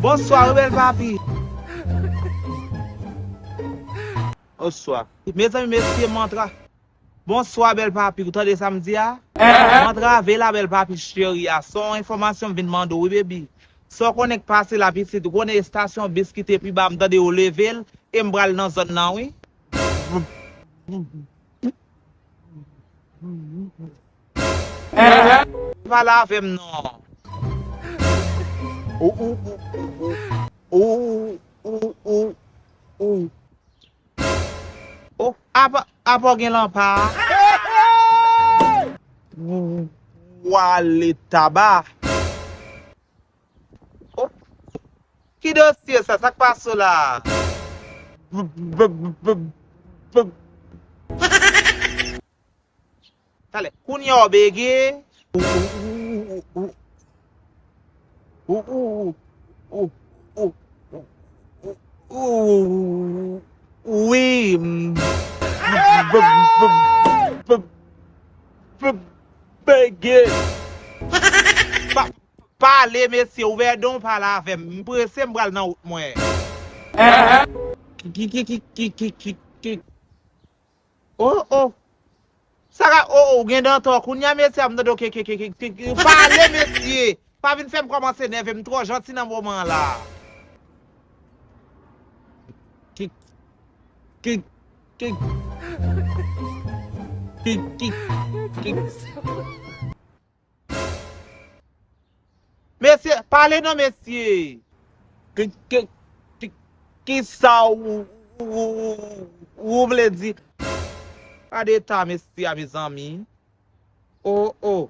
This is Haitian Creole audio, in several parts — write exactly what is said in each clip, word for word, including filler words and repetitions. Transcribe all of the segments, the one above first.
Bonswa, wi, bèl papi. Bonswa. Mezanmi, mesye, m antre. Bonswa, bèl papi. Ou tande sa m di a? M antrave la, bèl papi cheri a. Se yon enfòmasyon m vin mande w, wi, baby. Sa w konnen k pase la, pitit? Ou konnen estasyon bis ki te pi ba, m tande yo leve l, e m pral nan zòn nan, wi. Pale avè m non. Ou, ou, ou, ou, ou, ou, ou, ou. Oh, apa, apa w gen lanpa? Wale taba. Oh, ki dosye sa? Sa k pase w la? Talè, kounye a w bege. Wi. Bege. Pa, pale, mesye, ouvè don, pale avè m. M prese, m pral nan wout mwen. Ki, ki, ki, Oh, oh. Sa ka, oh, oh, ou gen dan tò. Kounye a, mesye, m tande w ke, ke, ke, ke, ke, ke, pale, mesye. Pa vin fè m kòmanse nève. M twò janti nan moman an la. Ki, ki, ki, ki, ki, ki. Mesye, pale non, mesye. Ki, ki, ki, ki sa ou, ou, ou, ou vle di? Gade eta mesye a, mezanmi. Oh, oh.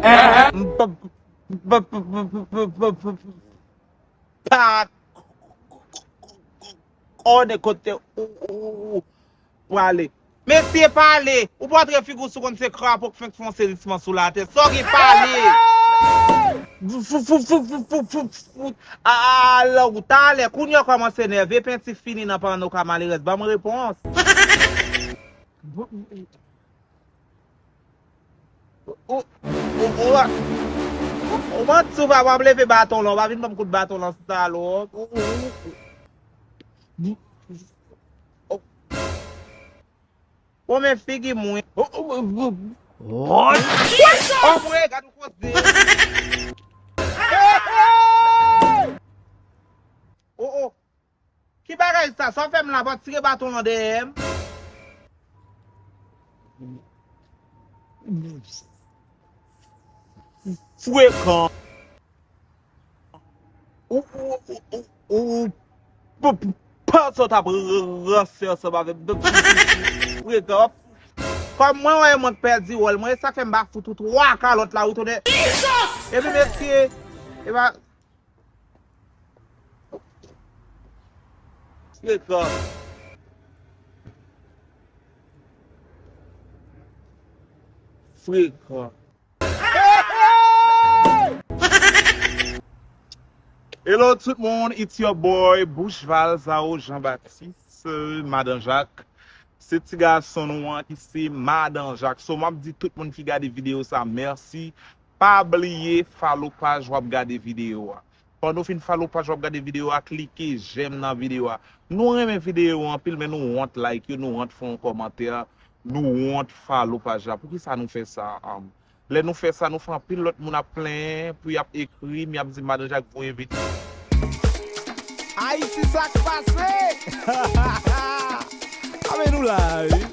M pa, pa, pa, pa konnen kote ou, ou, ou prale. Mesye, pale! Ou pa antre figi w sou konn se krapo k fenk fè yon sezisman sou latè. Sa w gen, pale! Fou, fou, fou, fou, fou, fou, fou. Alò, talè, kounye a w kòmanse nève, penti fini nan panno ka malerèz. Ban m repons. Ou, ou, ou, ou, ou manti, ou pa, w ap leve baton lan, ou pa vin ban m kout baton lan, salòp. Ou, ou, ou, ou. Bon, men figi mwen. What? Oh, mwen, gad yon koze. Oh, oh. Ki bagay sa? Sa w fè m la, pa tire baton lan dèyè m. Frekan. Ou, ou, ou, ou, ou, p-, p-, panse w t ap r-, r-, ranse ansanm avè m. Frekan. Kòm mwen wè mwen k pèdi wòl mwen, e sa k fè m ba fout ou twa kalòt la, wi, tonè. Epi mesye, e pa, Frekan. Frekan. Hello tout moun, it's your boy Bouchval Zao Jean Baptiste, Madan Jak. Se ti gason nou an ki se Madan Jak. So, m ap di tout moun ki gade videyo sa, mèsi. Pa bliye follow paj w ap gade videyo a. Pandan w fin follow paj w ap gade videyo a, klike j'aime nan videyo a. Nou renmen videyo anpil, men nou wont like yo, nou wont fè yon kòmantè, nou wont follow paj la. Poukisa nou fè sa? Lè nou fè sa, nou fè anpil lòt moun ap plenyen, pou y ap ekri m, y ap di Madan Jak voye videyo. Ayiti, sa k pase? A, men nou la, wi.